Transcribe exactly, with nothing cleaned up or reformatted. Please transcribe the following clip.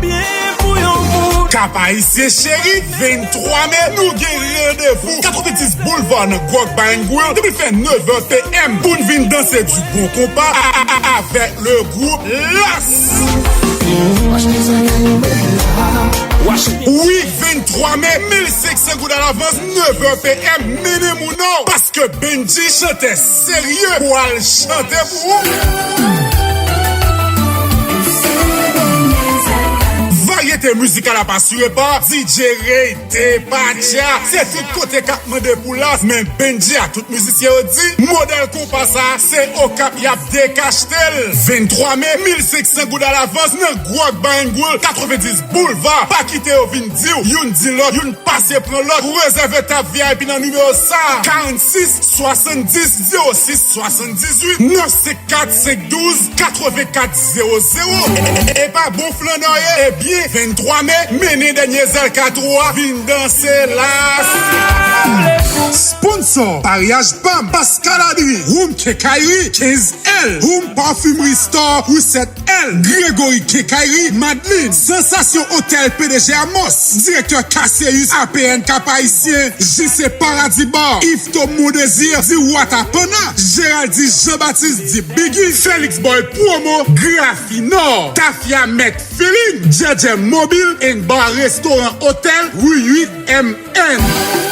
Byen pou yon moun. Kap Ayisyen cheri, venntwa me, nou gen randevou katrevenndis Boulevard nan Grog Bar and Grill depi fè nevè p m pou n vin danse du bon konpa a- a- a- avèk le group Las. Wi, venntwa me, mil senksan goud alavans, nevè p m, mennen moun an, paske Benji, chantè serye, pwal chante pou ou. Varyete mizikal ap asire pa D J Ray Depatcha. Se tout kote k ap mande pou Las, men Benji a tout mizisyen yo di, modèl konpa sa, se Okap y ap dekachte l. Venntwa me, mil senksan goud alavans nan Grog Bar and Grill, katrevenndis Boulevard. Pa kite yo vin di w, youn di lòt, youn pase pran lòt. Pou rezève tab V I P nan nimewo sa, karannsis swasanndis zewo sis swasanndizuit, nèf senk kat senk douz katrevenkat zewo zewo. E pa bon flannè w ye, ebyen, venntwa me, mennen dènye zèl katwo a, vin danse Las. Sponsor paryaj pa m, Pascal Adrien, Room Kenkayri, kenz L, Room Parfumerie Store, Reset L, Gregory Kenkayri, Madlin, Sansasyon Otèl, P D G Amos, Direktè Cassius, A P N Kap Ayisyen, J C Paradis Bar, Ifto Mon Désir, Di Watapana, Géraldi Jean Baptiste, Di Biggie, Félix Boy Promo, Grafinor, Tafia Mèt Feeling, Djèdjè Mobil and Bar Restaurant Hotel, Rue huit M N.